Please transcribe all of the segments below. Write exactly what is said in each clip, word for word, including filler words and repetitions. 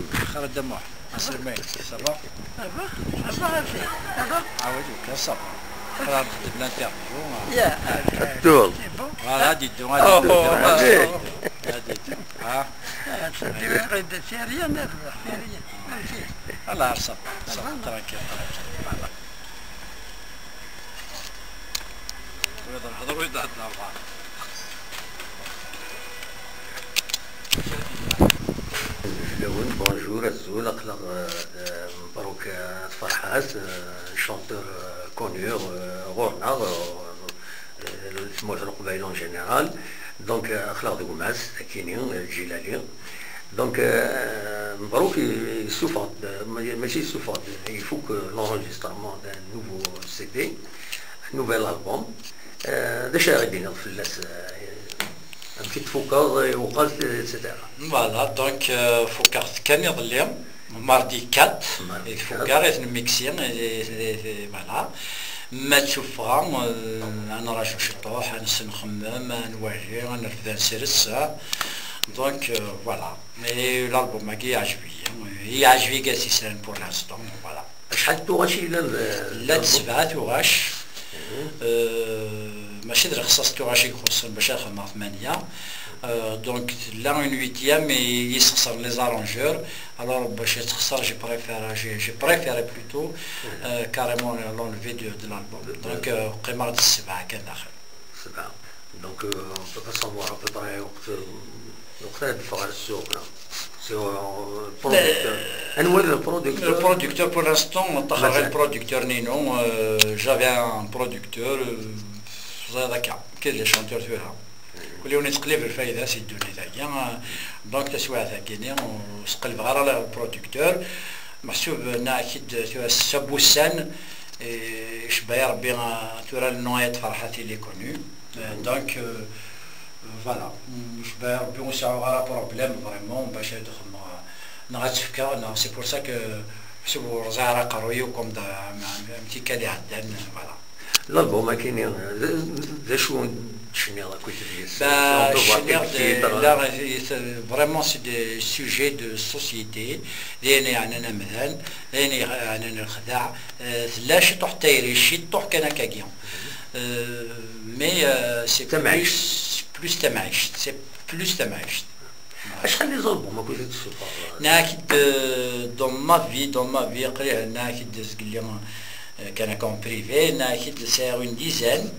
Xaled Muḥ, aselmay, ça va? Ça va? Ça va, ça va. Ah oui, donc ça va. Xaled, de l'interview, hein. Yeah. Tout. C'est bon. Voilà, dis donc, Oh, dis donc, allez. Dis donc. Ah, ça devrait être sérieux, mais c'est rien. Merci. Voilà, ça va, ça va, tranquille, tranquille. Voilà. Bonjour, azul, aql-aɣ, euh, euh, Mbaruk, euh, At Ferḥat, euh, chanteur, euh, connu, euh, ɣur-neɣ, euh, euh, tmurt n Leqbayel en général. Donc, euh, aql-aɣ deg Umɛas, akini, euh, Ǧilali. Donc, euh, Mbaruk yessufeɣ-d, ma- mačči yessufeɣ-d, ifuk, euh, l'enregistrement d'un nouveau C D, un nouvel album. Euh, d acu ara d-tiniḍ fell-as, euh, amek i t-tfukeḍ, iwqas, et cetera. Voilà, donc euh, fukeɣ-t kan iḍelli, mardi quatre, Mardi i t-fukeɣ, i t-nmiksi, i- i- i- voilà. Ma d-tuffɣa, euh, ad nraju ciṭuḥ, ad nsenxemmem, ad nwali, ad nerfed, ad nsres. Donc euh, voilà. Et l'album-agi yeɛjeb-iyi. Yeɛjeb-iyi Gazisran pour l'instant, voilà. Acḥal n tuɣac i yellan d... Llant sebɛa tuɣac. Euh, mačči d lexṣaṣ n tuɣac i ixuṣṣen bac ad xedmeɣ tmanya. Euh, donc tella une huitième i yesxeṣren les arrangeurs. Alors bac ad texṣer, j'ai préféré, j'ai j'ai préféré plutôt euh, carrément l'enlever de, de l'album. Donc euh, qqimeɣ-d s sebɛa kan daxel. Sebɛa. Donc, euh, on peut pas savoir à peu près وقت وقت ad ffɣeɣ ɣer ssuq, là. C'est, euh, producteur. Anwa d producteur? Le producteur, pour l'instant, ṭaxer Mazal. Le producteur Nino, euh, j'avais un producteur, euh, ẓriɣ akka, كاين les chanteurs tura. Kul yiwen yettqellib lfayda si ddunit-agi. Donc taswiɛt-agi-ni ur sqelbeɣ ara le producteur. Meḥsub nniɣ-ak-id tura s wussan, eh, icebba-yi Rebbi, ah, tura le nom At Ferḥat il est connu. Euh, donc euh, voilà, icebba-yi Rebbi ur sɛiɣ ara problème vraiment bac ad xedmeɣ neɣ ad tt-fkeɣ, neɣ c'est pour ça que meḥsub ur rẓiɣ ara aqerruy-iw comme d am tikkal iɛeddan, voilà. L'album akini, d d acu i d-tecniḍ akk i tedlis? Bah, On peut voir cniɣ quelques titres. Là, vraiment c'est des sujets de société, d ayen yeɛnan amdan, d ayen yeɛnan lexdeɛ. Euh, tella ciṭuḥ tayri, ciṭuḥ kan akkagi. Euh, mais euh, c'est Tamɛict. Plus, plus tamɛict, c'est plus tamɛict. Acḥal n les albums akk i d-tessufɣeḍ? Nniɣ-ak-id, euh, dans ma vie, dans ma vie, qrib nniɣ-ak-id zgelli, euh, kan akka en privé, nniɣ-ak-id sɛiɣ une dizaine,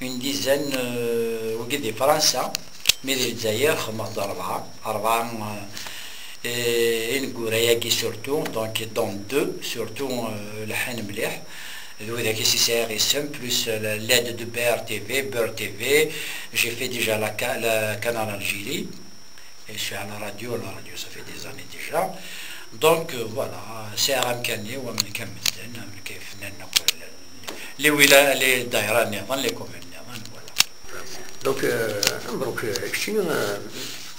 une dizaine, euh, wagi di Fransa, mais di Lezzayer xedmeɣ-d rebɛa, rebɛa, euh, et ineggura-agi surtout, donc dans deux, surtout, euh, lḥan mliḥ, d widak i s-sɛiɣ isem, plus, euh, l'aide de B R T V, Beurre T V, j'ai fait déjà la, ca- la Canal Algérie, et je suis à la radio, la radio ça fait des années déjà. Donc euh, voilà, sɛiɣ amkan-iw, am nekk am medden, am nekk ifennanen akk les, les wila, les daïra nniḍen, les communes nniḍen, voilà. Donc, euh, Mbaruk, euh, keččini, euh,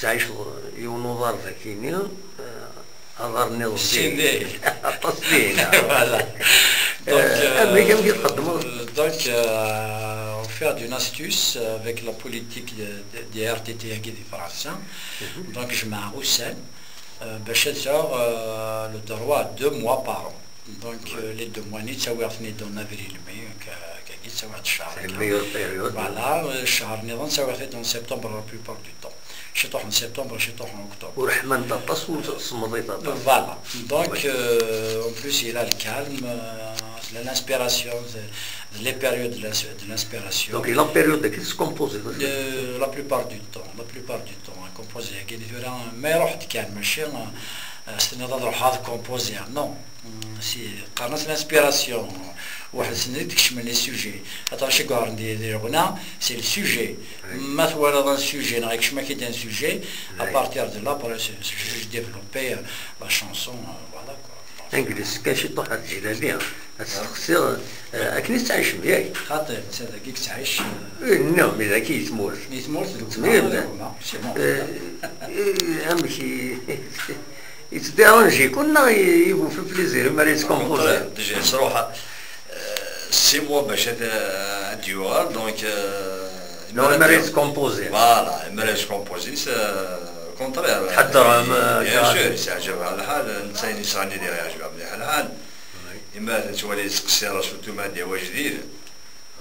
tettɛiceḍ yiwen uḍar dagi-ni, euh, aḍar nniḍen Sin din. Aṭas din. Voilà. Donc, Euh, euh, amek, amek i txeddmeḍ? Donc, euh, au faire d'une astuce, euh, avec la politique de, de, de R T T agi di Fransa, donc jemɛeɣ ussan, euh, bac ad sɛuɣ, euh, le droit à deux mois par an. Donc euh, les deux mois-nni ttawiɣ-ten-id en avril mai, kagi ttawiɣ-d ccher. C'est la meilleure période. Voilà, euh, ccher-nniḍen ttawiɣ-t-id en septembre la plupart du temps. Ciṭuḥ en septembre, ciṭuḥ en octobre. Ur ḥmant aṭas, ur semmḍit aṭas. Voilà. Donc euh, en plus il a le calme, euh, il a l'inspiration, c'est les périodes de l'ins- de l'inspiration. Donc, la période qui se compose. Euh, la plupart du temps, la plupart du temps, un composé, ma iruḥ-d kan, mačči euh, s-tenniḍ ad ruḥeɣ ad composer, non. Mm, si, qqaren-as l'inspiration. Waḥed sen i d-kecmen les sujets. Aṭas i yuɣren di, di leɣna, c'est le sujet. Ma twalaḍ un sujet, neɣ yekcem-ak-id un sujet, à partir de là, après, c'est- c'est juste développer euh, la chanson, euh, voilà quoi. Angliz kan ciṭuḥ ar Ǧilali, ad testeqsiḍ, euh, akken i tettɛicem, yak? Xaṭi, netta dagi yettɛic, euh, Eh, nniɣ mi dagi i tmurt. Di tmurt d Merde. C'est bon. Eh, eh, amek i yettdiranji-ken neɣ i vous fait plaisir mi ara yettkompoza? Déjà, yettruḥ, euh, six mois bac ad ad d-yuɣal, donc euh, Non, mi ara yettkompoza. Voilà, mi ara yettkompoza, c'est, euh, Contraire. Tḥeddrem, euh, bien sûr, yeɛǧeb-aɣ lḥal, netta yesɛan-d yeɛǧeb-aɣ mliḥ lḥal. Imi ad nettwali yettqeṣṣir, surtout ma d-yawi ajdid,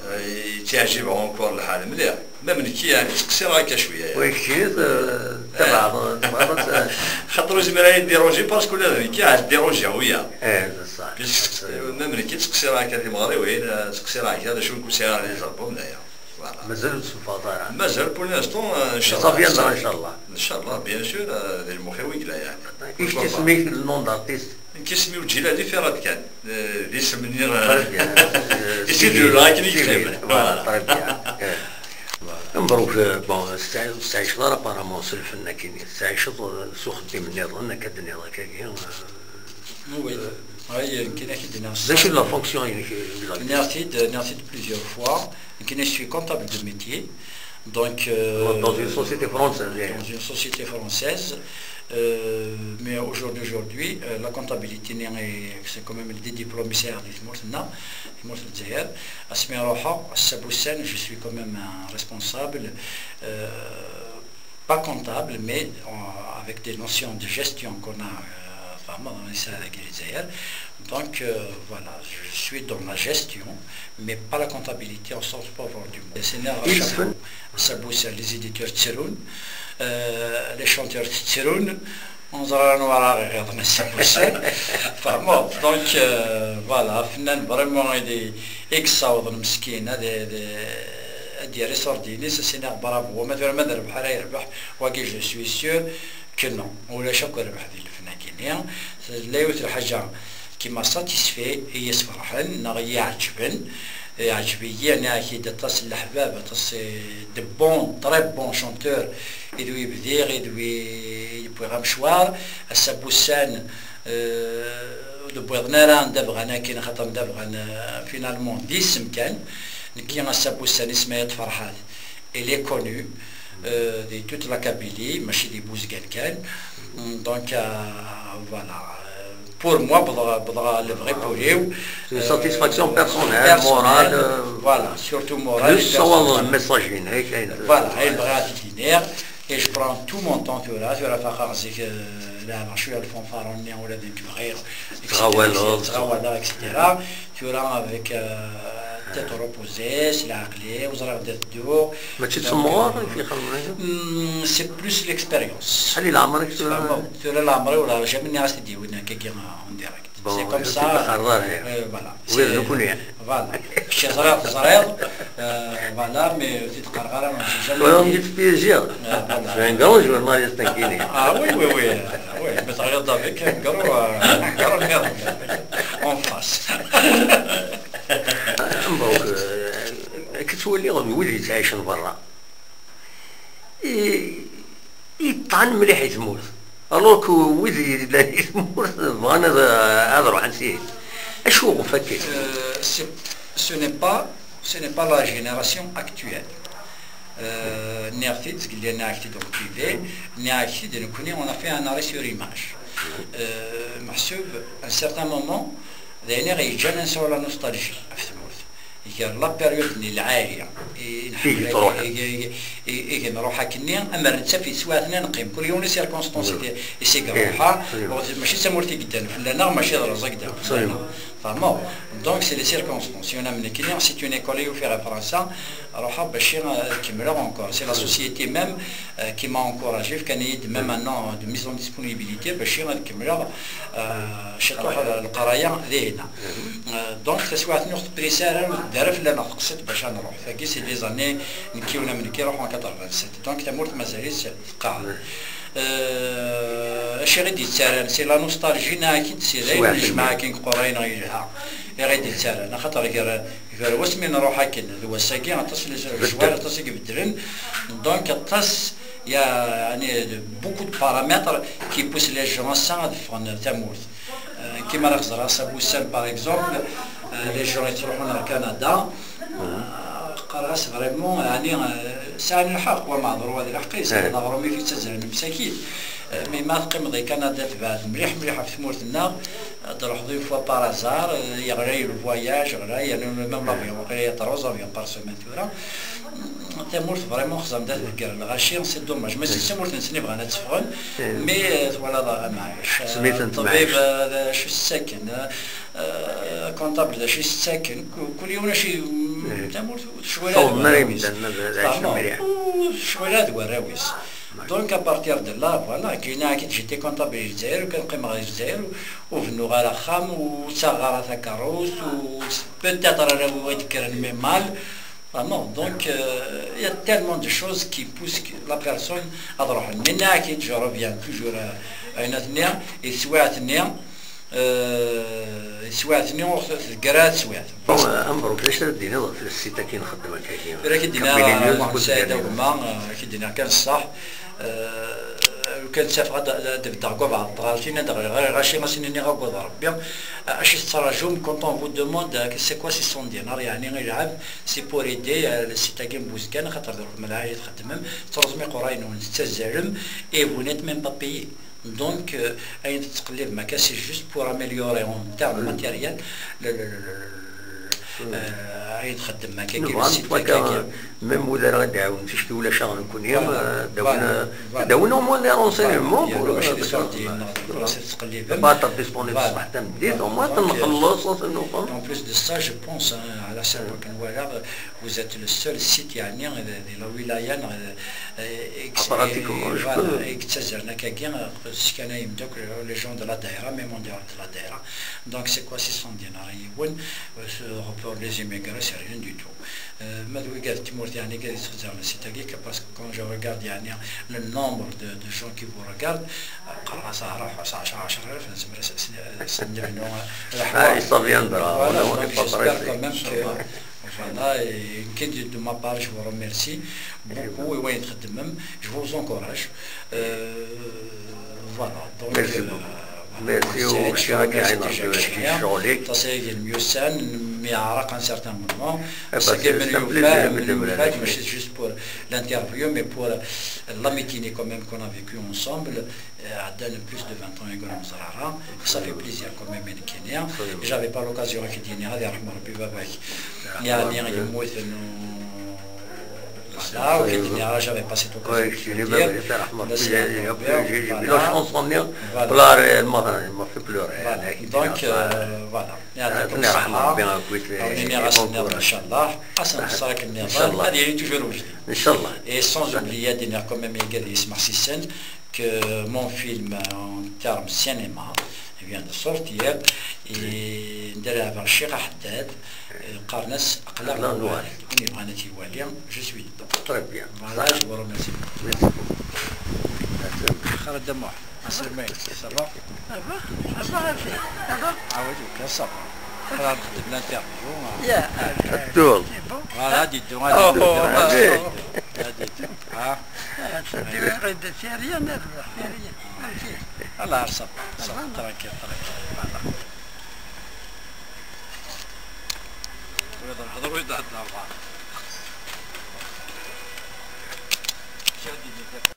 euh, yettɛejjib encore lḥal mliḥ. Même nekki, yeɛni, ttqeṣṣireɣ akka cwiya, yeɛni. Oui, keččini, euh, tebɛeḍ, tebɣiḍ ad t- Xaṭer ur yezmir ad yi-déranger, parce que ula d nekki, ad déranger wiyaḍ. Eh, d ṣṣeḥ. Puisque, euh, même nekki ttqeṣṣireɣ akka timeɣriwin, euh, ttqeṣṣireɣ akka, d acu nekk ur sɛiɣ ara les albums, d aya. Voilà. Mazal ur d-tessufɣeḍ ara. Mazal, pour l'instant, euh, inchallah. Ça viendra, inchallah. Inchallah, bien sûr, euh, d lmux-iw i yella, yeɛni. Pourquoi pas. Isem-ik, le nom d'artiste? Nekk isem-iw Ǧilali Firat kan. Euh, d isem-nni, euh, très bien. Euh, i t-id-luleɣ akken i yektab. Voilà, voilà, très bien. Eh. Voilà. Mbruk, euh, bon, ur tettɛiceḍ ara apparemment s lfenn akkin, tettɛiceḍ, euh, s uxeddim nniḍen, akka d-nniḍ akkagi, euh, Oui. Oui, euh, nekk ad k-d-iniɣ. D acu la fonction-inek, euh, exactement? Nniɣ-t-id, nniɣ-t-id plusieurs fois. Nekk, je suis comptable de métier. Donc, euh, dans une société française, dans une société française. Euh, mais aujourd'hui, aujourd'hui, euh, la comptabilité, c'est quand même des diplômes, c'est des diplômes, c'est des diplômes. Asmi ruḥeɣ, ass-a n wussan, je suis quand même un responsable, euh, pas comptable, mais, euh, avec des notions de gestion qu'on a, euh, enfin, dans les Sahel. Donc, euh, voilà, je suis dans la gestion, mais pas la comptabilité au sens propre du mot. C'est une recherche. Ass-a n wussan, les éditeurs ttrun, euh, les chanteurs ttrun, ur neẓri anwa ara ɣ-iɣiḍen ass-a n wussan. Tfehmeḍ? Donc, euh, voilà, afennan vraiment i d-, i yessawḍen meskin ad, ad, ad d-yerr iṣurdiyen-is, ad s-iniɣ bravo. Ma tura ma d rrbeḥ ara yerbeḥ, wagi, je suis sûr que non. Ulac akk rrbeḥ di lfen-agi-nni. Tella yiwet n lḥaǧa qui m'a satisfait, i yi-yesferḥen, neɣ i yi-iɛeǧben. Iɛǧeb-iyi, nniɣ-ak-id, aṭas n leḥbab, aṭas, eh, de bons, très bons chanteurs, i d wi bdiɣ, i d wi i d-wwiɣ amecwar. Ass-a n wussan, eh, ur d-wwiḍen ara anda bɣan akkin, axaṭer anda bɣan, eh, finalement, d isem kan. Nekki ass-a n wussan, isem-agi Ferḥat, il est connu, euh, de toute la Kabylie, mačči di Buzgan kan. Mm, donc, euh, voilà. Euh, pour moi, bḍiɣ, bḍiɣ lebɣi n wul-iw. C'est une satisfaction, euh, personnelle, personnelle, morale, euh, voilà, surtout morale et personnelle. Juste savoir le message, hein, hein, voilà, ayen bɣiɣ ad t-id-iniɣ. Et je prends tout mon temps tura, tura faqeɣ zik, euh, leɛbeɣ cwiya lfanfar-nni, ula d nekk bɣiɣ, et cetera, ttɣawaleɣ, et cetera. Tura avec, euh, tête reposée, s leɛqel-iw, ẓriɣ anda tedduɣ. Mačči d temɣer i k-ixedmen aya? Hmm, c'est plus l'expérience. Acḥal i leɛmer-ik tura? Tura leɛmer-iw, ur jamais nniɣ-as-t-id i yiwen akkagi en direct. Bon, c'est comme ça. Euh, voilà. Voilà. Kečč ẓriɣ teẓriḍ, euh, voilà, mais ur t-id-qqareɣ ara, j'ai jamais dit. Tura d plaisir. Ah, voilà. C'est un grand journaliste, nekkini. Ah oui, oui, oui, euh, oui, mais teɣliḍ avec un grand, euh, un grand merde en face. Donc, euh, akka ttwaliɣ d wid yettɛicen berra. I, yeṭṭɛen mliḥ i tmurt. Alors que wid yellan i tmurt bɣan ad, ad ruḥen syin. Acu ɣef akka? Euh, c'est, ce n'est pas, ce n'est pas la génération actuelle. Euh, nniɣ-t-id, zgelli nniɣ-ak-t-id en privé, nniɣ-ak-t-id, nekkni, on a fait un arrêt sur image. Euh, meḥsub, à un certain moment, d ayen i ɣ-yeǧǧan ad nesɛu la nostalgie ɣef tmurt. Gar la période-nni lɛali i nḥemmel, i, i, i, i nruḥ akkenni, amer nettaf yeswiɛten ad neqqim. Kul yiwen i circonstance i s-iga ruḥa. Mačči d tamurt i yeddan fell-aneɣ, mačči d rreẓ i yeddan fell-aneɣ. Tfehmeḍ? Donc, c'est les circonstances. Yiwen am nekkini, c'est une école i ufiɣ i Fransa, ruḥeɣ bac ad kemmleɣ encore. C'est la société même, euh, qui m'a encouragé, fkan-iyi-d même un an de mise en disponibilité bac ad kemmleɣ, euh, ciṭuḥ leqraya dihin. Euh, donc, taswiɛt-nni ur teppris ara, ur tedda ara fell-aneɣ teqsiṭ bac ad nruḥ. Tagi, c'est des années, nekki, yiwen am nekki, ruḥeɣ en quatre-vingt-sept. Donc, tamurt mazal-itt tqeɛɛed. Euh, acu i ɣ-d-yettarran? C'est la nostalgie, nniɣ-ak-id, c'est d ayen nejmeɛ akken deg uqerray-nneɣ yelha. I ɣ-d-yettarran, axaṭer gar, gar wasmi nruḥ akken d wass-agi, aṭas n lecɣal, aṭas i ibeddlen. Donc, aṭas, il y a, yeɛni, beaucoup de paramètres qui poussent les gens ass-a ad ffɣen ar tamurt. Euh, kima ara xeẓreɣ ass-a n wussan, par exemple, euh, les gens yettruḥun ar Canada, euh, qqareɣ-as vraiment, yeɛni, euh, sɛan lḥeqq, wa meɛdur, wa d lḥeqq-is, ad aɣrum i t-ittazzalen msakit. Euh, mais ma teqqimeḍ di Canada, tebɛed mliḥ, mliḥ ɣef tmurt-nneɣ, ad d-truḥeḍ une fois par hasard, euh, yeɣlay le voyage, yeɣlay, yeɛni, même l'avion, waqila il y a trois avions par semaine tura. Tamurt vraiment xzan-d ad tger lɣaci, c'est dommage. Mačči d tamurt-nsen i bɣan ad teffɣen, mais, euh, twalaḍ a Mɛic, euh, ṭṭbib, euh, d acu s-ttaken, euh, comptable d acu s-ttaken, ku-, kul yiwen acu, tamurt ur tecɣil ara d warraw-is. Ur tecɣil ara d warraw-is. Donc, à partir de là, voilà, kina akid, j'étais comptable di Lezzayer, u kan qqimeɣ di Lezzayer, u, ur bennuɣ ara axxam, u ur ttaɣeɣ ara takerrust, u peut-être arraw-iw ad d-kkren, mais mal. Vraiment, donc, euh, il y a tellement de choses qui poussent que la personne à droit. Mais là, je reviens toujours à, à une autre, et soit, euh, et soit, on se garde, soit. Bon, euh, Ambruk, d acu ara d-tiniḍ ɣef le site-agi nxeddem akkagi? Tura k-id-iniɣ, Muḥend Saɛid Agma, euh, k-id-iniɣ kan ṣṣeḥ. Euh, lukan ttafeɣ ad, ad beddeɣ deg ubeɛḍ n tɣaltin, ad ɣriɣ, ɣriɣ, aci ɣas ini-, iniɣ agad Rebbi. Euh, acu tettraǧum quand on vous demande, euh, c'est quoi six cents dinars, yeɛni ilɛeb, c'est pour aider, euh, le site-agi n Buzgan, xaṭer d lxedma lɛali i txeddmem, tettruẓum iqerray-nwen, tettazzalem, et vous n'êtes même pas payé. Donc, euh, ayen tettqellibem akka, c'est juste pour améliorer en termes matériels le, le, le, le, le, euh, ayen txeddem akka, même wid ara d-iɛawnen ticki ulac aɣ nekkni, euh, d-awin, euh, d-awin au moins des renseignements pour, euh, pas être disponible ṣṣbeḥ tameddit, au moins tenxelleṣ, tenxelleṣ. En plus de ça, je pense, hein, على حسب ما كنوالى, vous êtes le seul site, يعني, di, di la wilaya, neɣ, euh, ex-, pratiquement, euh, je voilà, peux. Yettazzalen akkagi, euh, skanayem-d akk les gens de la daïra, même en dehors de la daïra. Donc, c'est quoi six cents dinars yiwen, euh, pour les immigrés, c'est rien du tout. Euh, ma d wigad n tmurt, yeɛni, gad yettxezzaren le site-agi, parce que quand je regarde, yeɛni, le nombre de, de gens qui vous regardent, euh, qqareɣ-as, ah, ruḥ, ɛecra, ɛecra alaf, nezmer ad s-, s-, s-, s-, nebnu, euh, leḥwar. Ah, ça viendra. Voilà, donc j'espère quand même que, voilà, et, et de ma part, je vous remercie beaucoup, et ouais, très de même, je vous encourage. Euh, voilà, donc, merci beaucoup. Merci, u kečč akka i neṛǧu ccɣel-ik. Ass-agi d myussan, nemyeɛraq un certain moment. Eh ben, c'est un plaisir, mačči juste pour l'interview, mais pour l'amitié quand même qu'on a vécu ensemble. Euh, ɛeddan plus de vingt ans i ur neẓra ara. Ça fait plaisir quand même i nekkini. J'avais pas l'occasion, ad k-d-iniɣ, ad yerḥem Rebbi baba-k. Yeɛni yemmuten, voilà, ad k-d-iniɣ, j'avais pas cette occasion de le dire. J'ai eu la chance, on est, voilà. Voilà. Donc, euh, voilà. Ad yerḥem Rebbi, ncallah. Ad yili toujours wejdi. Inchallah. Et sans oublier ad iniɣ quand même i wigad i yesmeḥsisen, que mon film en termes cinéma vient de sortir, et d Ccix Aḥeddad, euh, qqaren-as Aql-aɣ nuɣal-d. Win yebɣan ad t-iwali, je suis dedans. Très bien. Voilà, je vous remercie. Merci beaucoup. Xaled Muḥ, aselmay, ça va? Ça va? Ça va, ça va. Ah oui, ok, ça va. Xaled, de l'interview, hein. Yeah. C'est bon. Voilà, dis donc, ah, dis donc. Ah, c'est rien, rien. Voilà, ça va, ça va, tranquille, tranquille. Voilà.